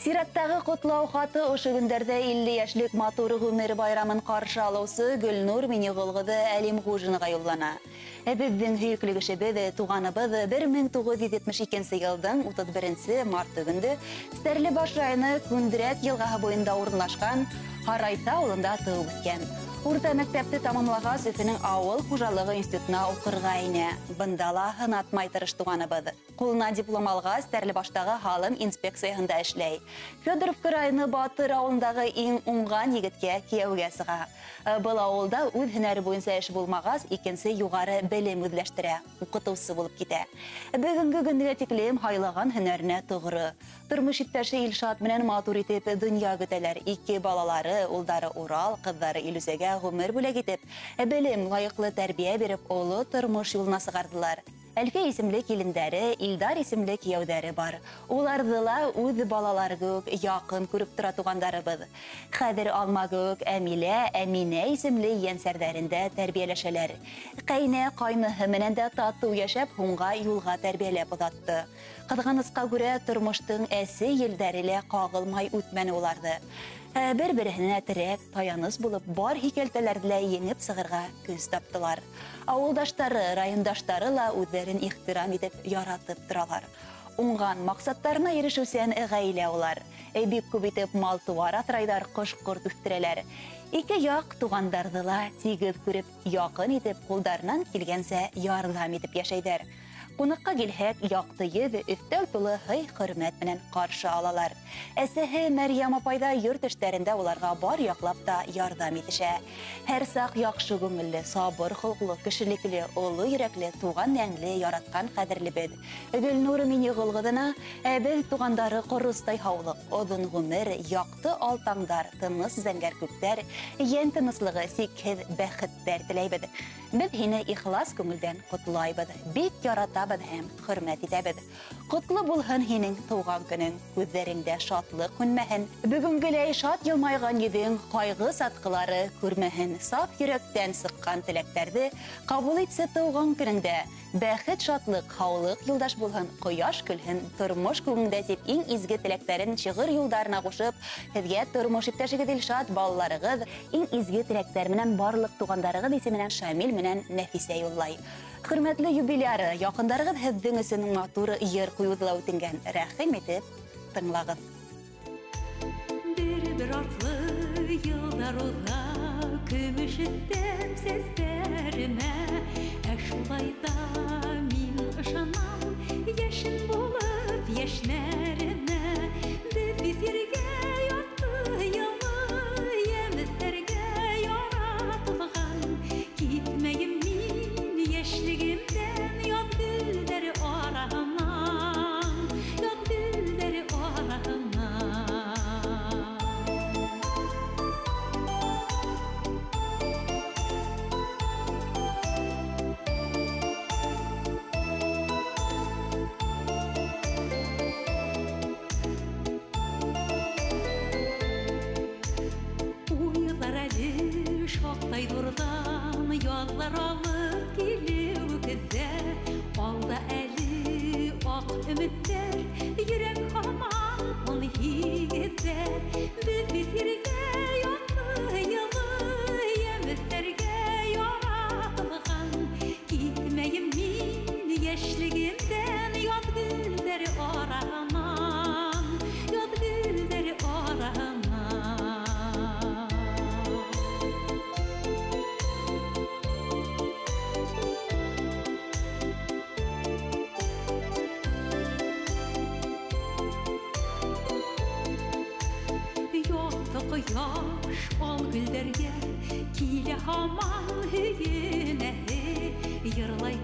Сираттағы ҡотлау хаты ошо көндәрҙә 50 йәшлек матур ғүмер байрамын ҡаршы алыусы Гөлнур Минеғол ҡыҙы Әлимғужинаға юллана. Беҙҙең һөйөклө кешебеҙ, туғаныбыҙ 1972 йылдың 31 марты көндө Стәрлебаш районы Күндерәк йылғаһы буйында урынлашҡан Һарайта ауылында тыуып үҫкән. Урта мәктәпте тамамлағас, Өфөнөң ауыл хужалығы институтына уҡырға инә. Бында ла һынатмай тырыш туғаныбыҙ. Ҡулына диплом алғас, Стәрлебаштағы һалым инспекцияһында эшләй. Федоровка районы Батыр ауылындағы иң уңған егеткә кейәүгә сыға. Был ауылда үҙ һөнәре буйынса эш булмағас, икенсе юғары белем үҙләштерә, уҡытыусы булып китә. Бөгөнгө көнгә тиклем һайлаған һөнәренә тоғро. Тормош иптәше Илшат менән матур итеп донъя көтәләр. Ике балалары, улдары Урал, ҡыҙҙары Илүзәгә ғүмер бүләк итеп, белем, лайыҡлы тәрбиә биреп, оло тормош юлына сығарҙылар. Әлфиә исемле килендәре, Илдар исемле кейәүҙәре бар. Уларҙы ла үҙ балалары кеүек яҡын күреп тора туғандарыбыҙ. Хәҙер алма кеүек Әмилә, Әминә исемле ейәнсәрҙәрендә тәрбиәләшәләр. Ҡәйнә ҡайныһы менән дә татыу йәшәп, һуңға юлға тәрбиәләп оҙатты. Ҡыҙғанысҡа күрә, тормоштоң әсе елдәре лә ҡағылмай үтмәне уларҙы. Бер-береһенә терәк, таяныс булып, бар һикәлтәләрҙе лә еңеп сығырға көс таптылар. Ауылдаштары, райондаштары ла үҙҙәрен ихтирам итеп, яратып торалар. Уңған маҡсаттарына ирешеүсән ғаилә улар. Бик күп итеп мал-тыуар аҫрайҙар, ҡош-ҡорт үҫтерәләр. Ике яҡ туғандарҙы ла тигеҙ күреп, яҡын итеп, ҡулдарынан килгәнсә ярҙам итеп йәшәйҙәр. Ҡунаҡҡа килһәк, яҡты йөҙ, өҫтәл тулы һый-хөрмәт менән ҡаршы алалар. Әсәһе Мәрйәм апай ҙа йорт эштәрендә уларға бар яҡлап та ярҙам итешә. Һәр саҡ яҡшы күңелле, сабыр холоҡло, кешелекле, оло йөрәкле, туған йәнле, яратҡан ҡәҙерлебеҙ. Гөлнур Минеғол ҡыҙына беҙ туғандары ҡоростай һаулыҡ, оҙон ғүмер, яҡты алтаңдар, тыныс зәңгәр күктәр, йән тыныслығы, сикһеҙ бәхеттәр теләйбеҙ. Беҙ һине ихлас күңелдән ҡотлайбыҙ, бик яратабыҙ һәм хөрмәт итәбеҙ. Ҡотло булһын һинең тыуған көнөң, күҙҙәреңдә шатлыҡ һүнмәһен. Бөгөнгөләй шат йылмайған йөҙөң ҡайғы сатҡылары күрмәһен. Саф йөрәктән сыҡҡан теләктәрҙе ҡабул итсе тыуған көнөңдә. Бәхет, шатлыҡ, һаулыҡ юлдаш булһын, ҡояш көлһөн, тормош күңелдә тип иң изге теләктәрен шиғыр юлдарына ҡушып, һеҙгә тормош иптәшегеҙ Илшат, балаларығыҙ иң изге теләктәр менән барлыҡ туғандарығыҙ исеменән Шамил менән Нәфисә юллай. Хөрмәтле юбиляры, яҡындарығыҙ һеҙҙең өсөн матур йыр ҡуйыуҙы ла үтенгән. Рәхим итеп тыңлағыҙ. Бер-бер артлы йылдар уҙа, көмөш өҫтәп сәстәремә. Ә шулай ҙа мин ышанам, йәшен булып йәшнәремә. Беҙ бит ергә ятты йылы, йәметтәргә яратылған. Китмәйем мин йәшлегемдән яҙ гөлдәре араһынан, яҙ гөлдәре араһынан. Уйлар әле шаҡтай ҙурҙан, яҙлар алып килеү көҙҙә. Алда әле аҡ өмөттәр, йөрәк һаман ун һигеҙҙә. Беҙ бит ергә ятты йылы, йәметтәргә яратылған. Китмәйем мин йәшлегемдән яҙ гөлдәре араһынан, яҙ гөлдәре араһынан. Яҡты ҡояш ал гөлдәргә килә һаман һөйөнәһе, йырлай